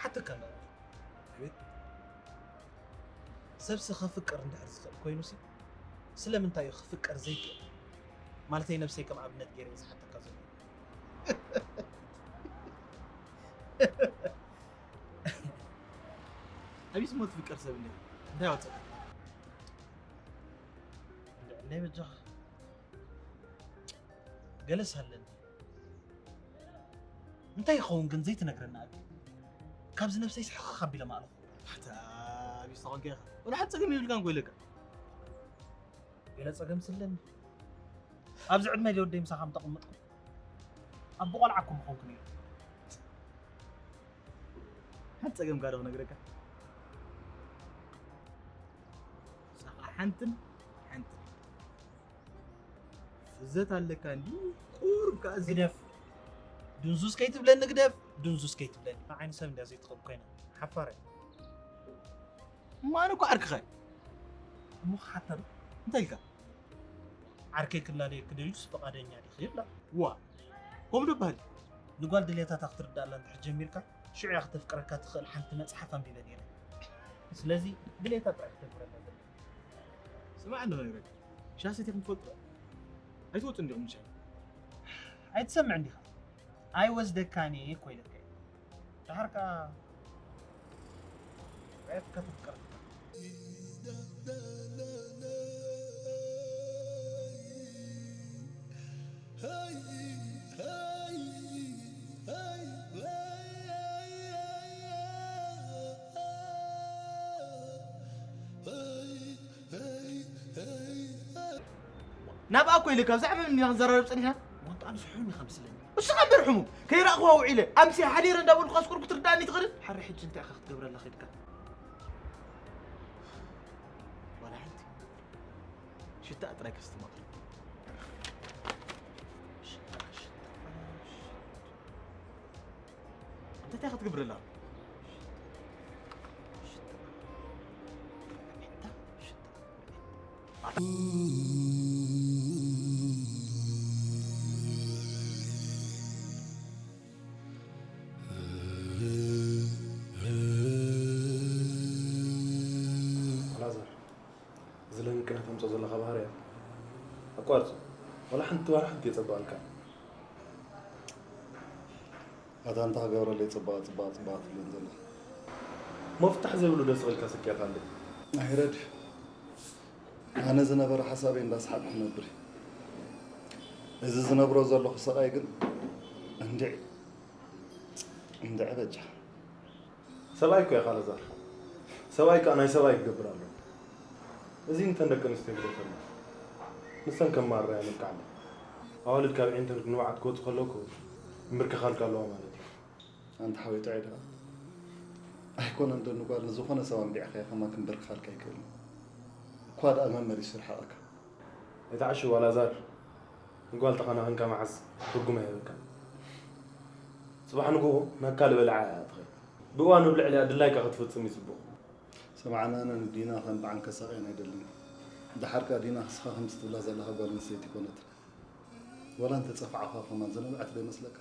ሓተካ መምህር። ኣቤት። ሰብሲ ከፍቅር እንድሕር ዝኽእል ኮይኑሲ ስለምንታይ እዩ ክፍቀር ዘይክእል? ማለተይ ነብሰይ ከም ኣብነት ገይረ ዝሓተካ ዘሎ። ኣቢስ ሞት ፍቅር ሰብ እንዲያ እንታይ ወፀ? ናይ በጃኻ ገለስ ኣለኒ። እንታይ ይኸውን ግን ዘይትነግረና? ኣቢ፣ ካብዚ ነብሰይ ስሕኽኽ ኣቢለ ማእለኹ። ኣታ ኣቢ ዝተቐልቀ ኢኻ። ወላ ሓንቲ ጸገም የብልካን እኮ ኢለካ። ገለ ጸገም ስለኒ። ኣብዚ ዕድመ ወደይ ምሳኻ ምተቐመጥኩ፣ ኣቦ ቆልዓ እኮ ምኾንኩ ነይረ። ሓንቲ ጸገምካ ዶ ክነግረካ? ምሳኻ ሓንትን ሓንትን። ፍዘት ኣለካ እንዲ ቁሩብ ከኣ እዚ ግደፍ። ድንዙዝ ከይትብለኒ ግደፍ። ድንዙዝ ከይትብለኒ። ንዓይኒ ሰብ እንድያ ዘይትኸውን ኮይና። ሓፋር እያ። እሞ ኣነ እኮ ዓርክኻ እየ። እሞ ክሓታ ዶ? እንታይ ኢልካ? ዓርከይ ክላለየኪ ደልዩስ ፍቓደኛ ዲኺ? ይብላ። ዋ፣ ከምኡ ዶ በሃል? ንጓል ድሌታታ ክትርድኣላ እንድሕር ጀሚርካ፣ ሽዑ እያ ክተፍቅረካ ትኽእል ሓንቲ መጽሓፍ ኣንቢበ ነይረ። ስለዚ ድሌታ ጥራይ ክተግብረላ ዘለካ። ስማዕ እንዶ ነግረካ። ሻሂ ሰቲኹም ትፈልጡ ዶ? ኣይትወጹን ዲኹም ንሻሂ? ኣይትሰምዕን ዲኻ? ኣይወስደካን እየ እኮ ኢለካ እየ። ደሓር ከኣ ርኣየትካ ተፍቅረካ። ናብኣ እኮ ኢለካ፣ ብዛዕባ መን ኢና ክንዘራረብ ጸኒሕና? ወንጣ ንስሕኑ ኢኻ መስለኒ። እሱ ኸኣ እምበር ሕሙም፣ ከይረኣኽዋ ውዒለ፣ ኣምስየ ሓዲረ እንዳበልኩ ኣስቁር ክትርድኣኒ ትኽእል? ሓረ ሕጂ እንታይ ኢኻ ክትገብረላ ኸድካ? ዋላ ሓንቲ ሽታ ጥራይ ከስተማቕር። ሽታ፣ ሽታ፣ ሽታ። እንታይ እንታይ ክትገብረላ? ሽታ፣ ሽታ፣ ሽታ። ኣላዛር፣ እዚ ለንቅነ ተምጾ ዘለኻ ባህርያት ኣቋርጾ። ዋላ ሓንቲ፣ ዋላ ሓንቲ የጸብቐልካ። ኣታ እንታይ ክገብረለይ ጽባቐ፣ ጽባቐ፣ ጽባቐ ትብለን ዘለኻ? መፍታሕ ዘይብሉ ደስ ዝብለካ ስክያት ኣለኒ። ኣይረድ፣ ኣነ ዝነበረ ሓሳበይ እንዳስሓቕኩ ክነብር እየ። እዚ ዝነብሮ ዘለኹ ስቓይ ግን እንድዒ፣ እንድዒ በጃ። ሰብኣይ እኮ ኢኻ ኣላዛር። ሰብኣይ ከኣ ናይ ሰብኣይ ክገብር ኣለዎ። እዚ እንተን ደቂ ኣንስትዮ ግደፈልና። ንሰን ከም ማራ የመልክዓለን። ኣዋልድ ካብ ዒንተን ንብዓት ክወጹ ከለዉ እኮ ምብርክኻልካ ኣለዋ ማለት እዩ። ኣንታ ሓወይ ጥዑይ ዲኻ? ኣይኮነን ዶ ንጓል ንዝኾነ ሰብ ኣንቢዕካያ ከማን ክንበርክኻልካ ኣይክእልን። እኳ ደኣ መን መሊሱ ይርሕቐካ? ኣይትዓሽው ኣላዛር። ንጓል ተኸናኺንካ መዓዝ ትርጉም ኣይህበካን። ጽባሕ ንግሆ ናብ ካልእ በላዓ እያ ትኸይድ። ብእዋኑ ኣብ ልዕሊኣ ድላይካ ክትፍጽም እዩ ጽቡቕ። ስማዕ፣ ኣነ ንዲና ከም ብዓንከ ሳቕያን ኣይደልን። ደሓር ከኣ ዲና ንስኻ ከምዚ ትብላ ዘለኻ ጓል ኣንስተይቲ ኣይኮነትን። ዋላ እንተ ጸፋዕኳ ከማን ዝነብዐት ዶ ይመስለካ?